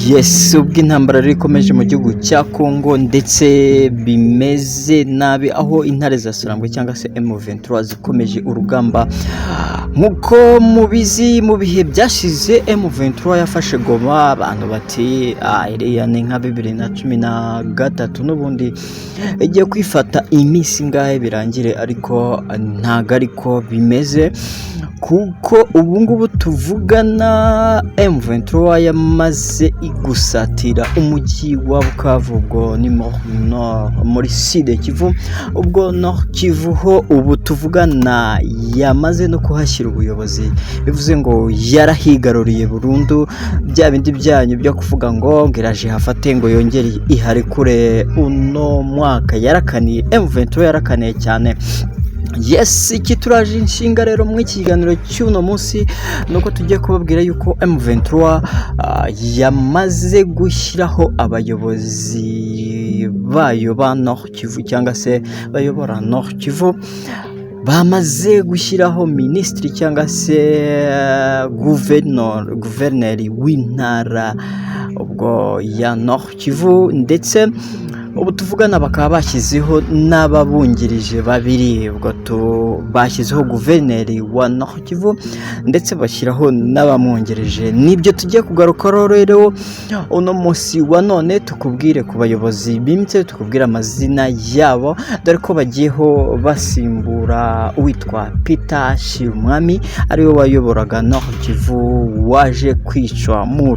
Yes, ubwo intambara rero ikomeje mu gihugu cya Congo ndetse bimeze nabi, aho intare za Sarambwe cyangwa se M23 zikomeje urugamba. Nk'uko mubizi, mu bihe byashize M23 yafashe Goma, abantu bati ah, iriya ni nka 2013 n'ubundi igiye kwifata iminsi ingahe birangire, ariko ntago ariko bimeze, kuko ubu ngubu tuvugana M23 yamaze gusatira umujyi wa Bukavu, ubwo ni muri Sud Kivu. Ubwo Nord Kivu ho ubu tuvugana yamaze no kuhashyira ubuyobozi, bivuze ngo yarahigaruriye burundu. Bya bindi byanyu byo kuvuga ngo iraje hafate ngo yongere iharekure uno mwaka, yarakaniye M23, yarakaniye cyane. Yes, iki turaje inshinga rero muri iki kiganiro cy'uno munsi ni uko tugiye kubabwira yuko M23 yamaze gushyiraho abayobozi bayo ba Nord Kivu cyangwa se bayobora Nord Kivu. Bamaze gushyiraho minisitiri cyangwa se guverineri w'intara ubwo ya Nord Kivu, ndetse ubu tuvugana bakaba bashyizeho n'ababungirije babiri. Ubwo bashyizeho guverineri wa Nord Kivu ndetse bashyiraho n'abamwungirije. Nibyo tugiye kugarukaho rero uno munsi wa none, tukubwire ku bayobozi bimitse, tukubwire amazina yabo, dore ko bagiyeho basimbura uwitwa Peter Shirumwami, ariwe wayoboraga Nord Kivu, waje kwicwa mu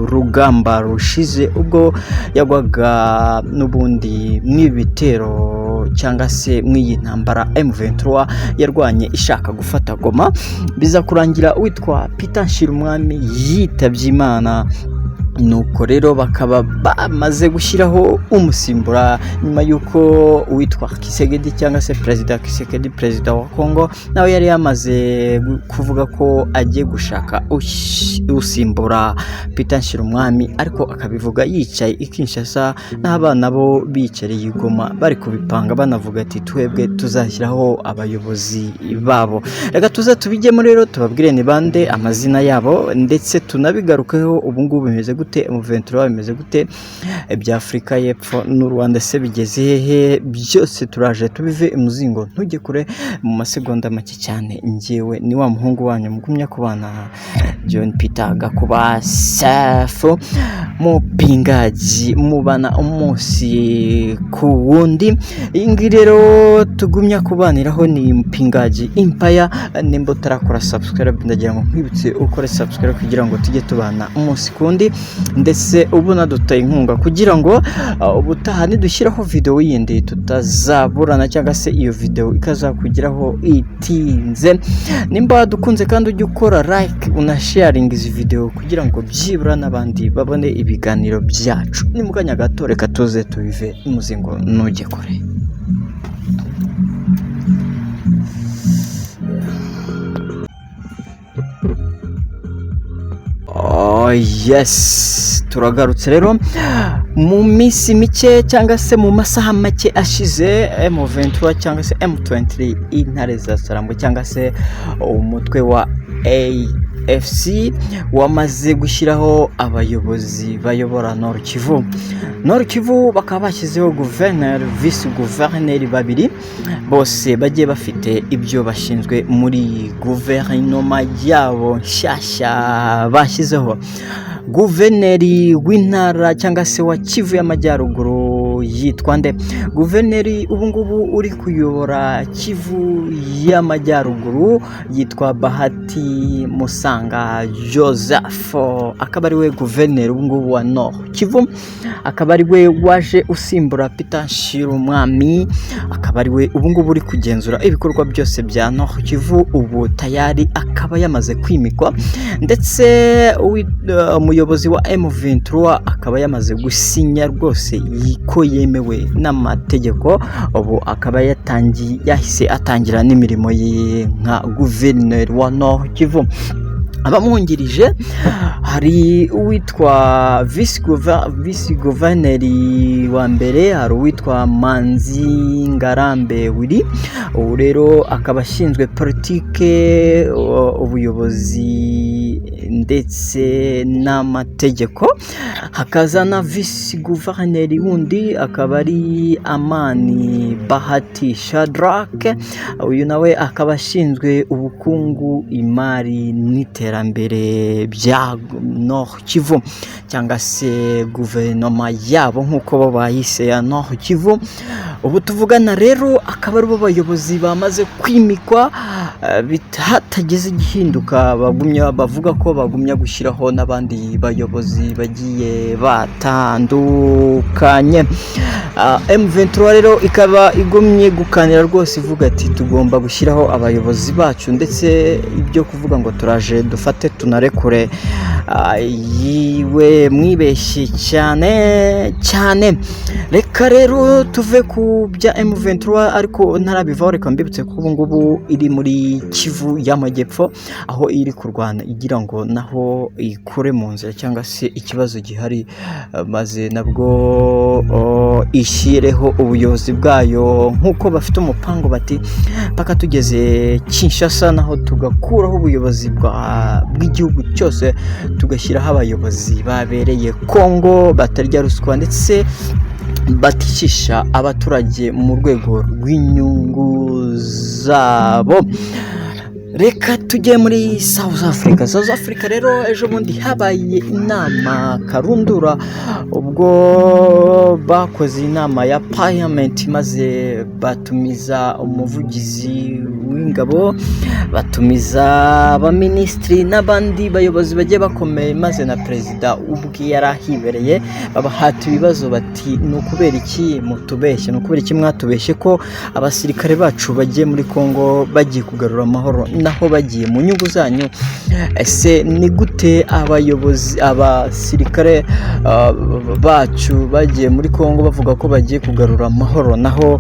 rugamba rushize ubwo yagwaga n'ubundi mw'ibitero cyangwa se mw'iyi ntambara M23 yarwanye ishaka gufata Goma, biza kurangira witwa Peter Nshirumwami yitabye Imana. Nuko rero bakaba bamaze gushyiraho umusimbura nyuma y'uko uwitwa Kisekedi cyangwa se Perezida Kisekedi, perezida wa Congo, nawe yari yamaze kuvuga ko agiye gushaka usimbura Peter Nshirumwami, ariko akabivuga yicaye i Kinshasa n'abana bo bicariye i Goma bari kubipanga, banavuga ati twebwe tuzashyiraho abayobozi babo. Reka tuze tubijyemo rero, tubabwire ni bande, amazina yabo, ndetse tunabigarukeho ubu ngubu bimeze gute, M23 bimeze gute, ibya Afurika y'Epfo n'u Rwanda se bigeze hehe? Byose turaje tubive imuzingo, ntujye kure. Mu masegonda make cyane, njyewe ni wa muhungu wanyu mugumya kubana, John Peter Gakuba Safu Mupingaji, mubana umunsi ku wundi. Iyi ngiyi rero tugumya kubaniraho ni Mpingaji Empire. Nimba utarakora subscribe, ndagira ngo nkwibutse ukore subscribe kugira ngo tujye tubana umunsi ku wundi, ndetse ubu naduteye inkunga kugira ngo ubutaha nidushyiraho video yindi tutazaburana, cyangwa se iyo video ikazakugeraho itinze. Nimba wadukunze kandi ujye ukora like, unasharinga izi video kugira ngo byibura n'abandi babone ibiganiro byacu. Ni mu kanya gato, reka tuze tubive imuzingo, ntujye kure. Oh yes, turagarutse rero. Mu minsi mike cyangwa se mu masaha make ashize, M23 cyangwa se M23 intare za Sarambwe cyangwa se umutwe wa AFC wamaze gushyiraho abayobozi bayobora Nord Kivu. Nord Kivu bakaba bashyizeho guverineri, visi guverineri babiri, bose bagiye bafite ibyo bashinzwe muri guverinoma yabo nshyashya bashyizeho. Guverineri w'intara cyangwa se wa Kivu y'Amajyaruguru yitwa nde? Guverineri ubu ngubu uri kuyobora Kivu y'Amajyaruguru yitwa Bahati Musanga Joseph, akaba ari we guverineri ubu ngubu wa Nord Kivu, akaba ari we waje usimbura Peter Nshirumwami, akaba ari we ubu ngubu uri kugenzura ibikorwa byose bya Nord Kivu. Ubu tayari akaba yamaze kwimikwa, ndetse umuyobozi wa M23 akaba yamaze gusinya rwose ko yemewe n'amategeko. Ubu akaba yatangiye, yahise atangira n'imirimo ye nka guverineri wa Nord Kivu. Abamwungirije hari uwitwa visi guverineri wa mbere, hari uwitwa Manzi Ngarambe Willy, ubu rero akaba ashinzwe politike, ubuyobozi ndetse n'amategeko. Hakaza na visi guverineri wundi, akaba ari Amani Bahati Shadrack. Uyu nawe akaba ashinzwe ubukungu, imari n'iterambere bya Nord Kivu, cyangwa se guverinoma yabo nk'uko bo bayise ya Nord Kivu. Ubu tuvugana rero akaba aribo bayobozi bamaze kwimikwa, hatagize igihinduka bagumya bavuga ko bagumya gushyiraho n'abandi bayobozi bagiye batandukanye. M23 rero ikaba igumye gukanira rwose, ivuga ati: "Tugomba gushyiraho abayobozi bacu, ndetse ibyo kuvuga ngo turaje dufate tunarekure, yiwe mwibeshye cyane cyane." Reka rero tuve ku bya M23, ariko ntarabivaho reka mbibutse ko ubu ngubu iri muri Kivu y'Amajyepfo, aho iri kurwana igira ngo naho ikure mu nzira cyangwa se ikibazo gihari, maze nabwo ishyireho ubuyobozi bwayo, nk'uko bafite umupango bati paka tugeze Kinshasa, naho tugakuraho ubuyobozi bw'igihugu cyose, tugashyiraho abayobozi babereye Kongo, batarya ruswa ndetse baticisha abaturage mu rwego rw'inyungu zabo. Reka tujye muri South Africa. South Africa rero ejo bundi habaye inama karundura, ubwo bakoze inama ya parliament, maze batumiza umuvugizi w'ingabo, batumiza abaminisitiri n'abandi bayobozi bagiye bakomeye, maze na perezida ubwe yari ahibereye. Babahata ibibazo bati: "Ni ukubera iki mutubeshye? Ni ukubera iki mwatubeshye ko abasirikare bacu bagiye muri Congo bagiye kugarura amahoro, naho bagiye mu nyungu zanyu? Ese ni gute abayobozi, abasirikare bacu bagiye muri Congo bavuga ko bagiye kugarura amahoro, naho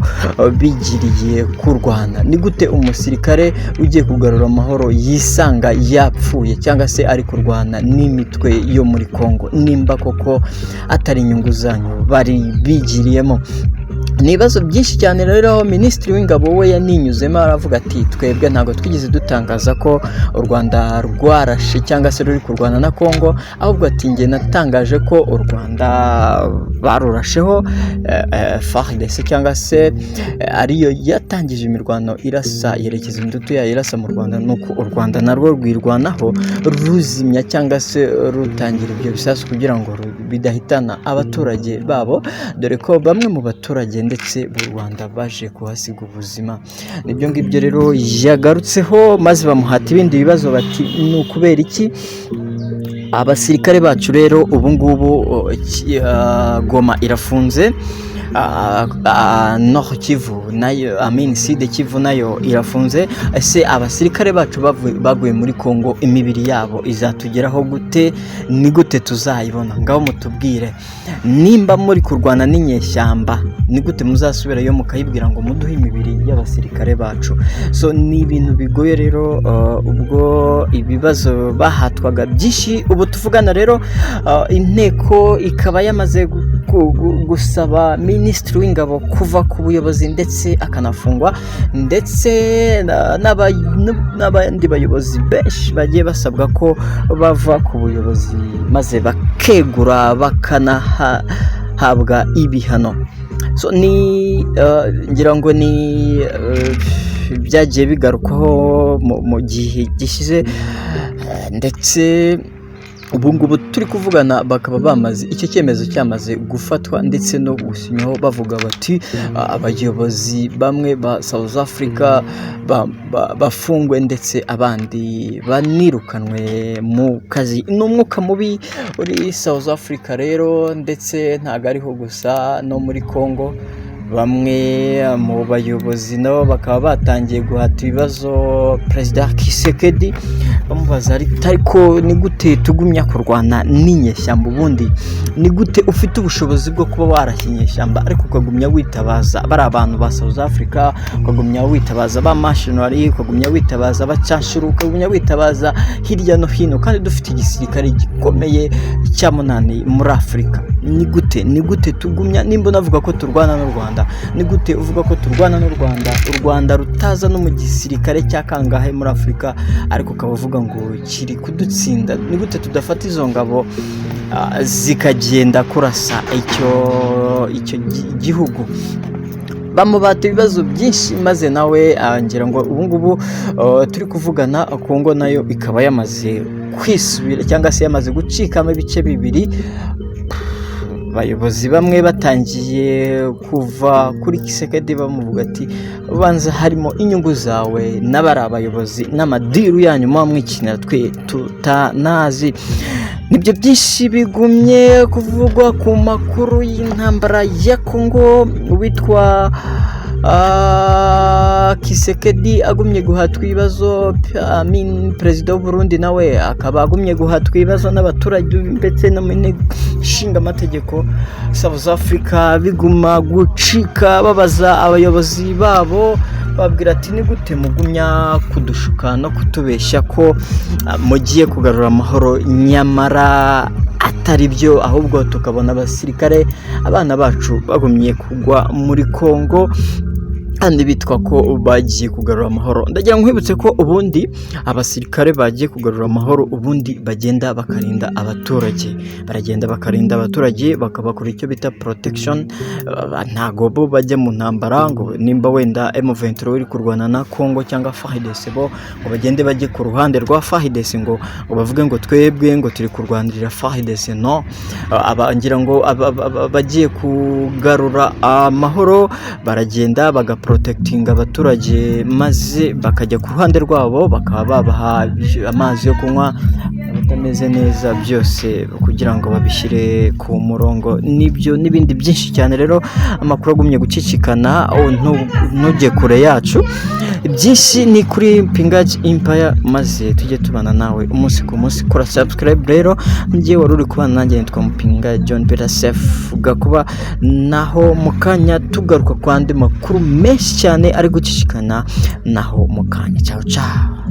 bigiriye kurwana? Ni gute umusirikare ugiye kugarura amahoro yisanga yapfuye cyangwa se ari kurwana n'imitwe yo muri Congo, nimba koko atari inyungu zanyu bari bigiriyemo?" Ni ibibazo byinshi cyane rero, aho minisitiri w'ingabo we yaninyuzemo aravuga ati: "Twebwe ntabwo twigeze dutangaza ko u Rwanda rwarashe cyangwa se ruri kurwana na Congo, ahubwo ati njye natangaje ko u Rwanda barurasheho FARDC, cyangwa se ariyo yatangije imirwano, irasa, yerekeza indutu yayo irasa mu Rwanda, nuko u Rwanda narwo rwirwanaho, ruzimya cyangwa se rutangira ibyo bisasu kugira ngo bidahitana abaturage babo, dore ko bamwe mu baturage ndetse b'u Rwanda baje kuhasiga ubuzima." Nibyo ngibyo rero yagarutseho, maze bamuhata ibindi bibazo bati: "Ni ukubera iki abasirikare bacu rero ubu ngubu Goma irafunze, Nord Kivu nayo, I mean Sud Kivu nayo irafunze? Ese abasirikare bacu baguye muri Congo, imibiri yabo izatugeraho gute? Ni gute tuzayibona? Ngaho mutubwire, nimba muri kurwana n'inyeshyamba, ni gute muzasubirayo mukayibwira ngo muduhe imibiri y'abasirikare bacu?" So ni ibintu bigoye rero, ubwo ibibazo bahatwaga byinshi. Ubu tuvugana rero, inteko ikaba yamaze gusaba minisitiri w'ingabo kuva ku buyobozi ndetse akanafungwa, ndetse n'abandi bayobozi benshi bagiye basabwa ko bava ku buyobozi maze bakegura, bakanahabwa ibihano. So ni ngira ngo ni byagiye bigarukwaho mu gihe gishize, ndetse ubu ngubu turi kuvugana bakaba bamaze, icyo cyemezo cyamaze gufatwa ndetse no gusinywaho, bavuga bati abayobozi bamwe ba South Africa bafungwe ndetse abandi banirukanwe mu kazi. Ni umwuka mubi uri South Africa rero, ndetse ntabwo ariho gusa, no muri Congo bamwe mu bayobozi nabo bakaba batangiye guhata ibibazo perezida Tshisekedi, bamubaza ariko ni gute tugumya kurwana n'inyeshyamba? Ubundi ni gute ufite ubushobozi bwo kuba warashya inyeshyamba, ariko ukagumya witabaza bari abantu ba South Africa, ukagumya witabaza ba mercenary, ukagumya witabaza abacanshuro, ukagumya witabaza hirya no hino, kandi dufite igisirikare gikomeye cya munani muri Afurika?" Ni gute tugumya, nimba unavuga ko turwana n'u Rwanda, ni gute uvuga ko turwana n'u Rwanda, u Rwanda rutaza no mu gisirikare cya kangahe muri Afurika, ariko ukaba uvuga ngo kiri kudutsinda? Ni gute tudafata izo ngabo zikagenda kurasa icyo gihugu? Bamubata ibibazo byinshi, maze nawe ngira ngo ubu ngubu turi kuvugana, Kongo nayo ikaba yamaze kwisubira cyangwa se yamaze gucikamo ibice bibiri. Abayobozi bamwe batangiye kuva kuri Tshisekedi, bamuvuga ati: "Banza harimo inyungu zawe n'abari abayobozi n'amadiru yanyu muba mwikinira twe tutanazi." Nibyo byinshi bigumye kuvugwa ku makuru y'intambara ya Kongo. Witwa Tshisekedi agumye guhatwa ibibazo, Amin perezida w'u Burundi nawe akaba agumye guhatwa ibibazo n'abaturage ndetse no mu nteko ishinga amategeko. South Africa biguma gucika, babaza abayobozi babo, babwira ati: "Ni gute mugumya kudushuka no kutubeshya ko mugiye kugarura amahoro, nyamara atari byo, ahubwo tukabona abasirikare, abana bacu bagumye kugwa muri Kongo kandi bitwa ko bagiye kugarura amahoro?" Ndagira ngo nkwibutse ko ubundi abasirikare bagiye kugarura amahoro, ubundi bagenda bakarinda abaturage, baragenda bakarinda abaturage, bakabakora icyo bita protection. Ntago bo bajya mu ntambara ngo nimba wenda M23 iri kurwana na Congo cyangwa FARDC, bo ngo bagende bajye ku ruhande rwa FARDC, ngo bavuge ngo twebwe ngo turi kurwanirira FARDC. No aba ngira ngo bagiye kugarura amahoro baragenda bagaprotectinga abaturage, maze bakajya ku ruhande rwabo, bakaba babaha amazi yo kunywa, abatameze neza byose kugira ngo babishyire ku murongo, n'ibyo n'ibindi byinshi cyane. Rero amakuru agumye gucicikana, ntujye kure yacu, byinshi ni kuri Pingaji Empire, maze tujye tubana nawe umunsi ku munsi. Kora subscribe. Rero njye wari uri kubana nanjye nitwa Mupinga John Peter Sef Gakuba, naho mu kanya tugaruka ku andi makuru menshi cyane ari gucicikana. Naho mu kanya, ciao ciao.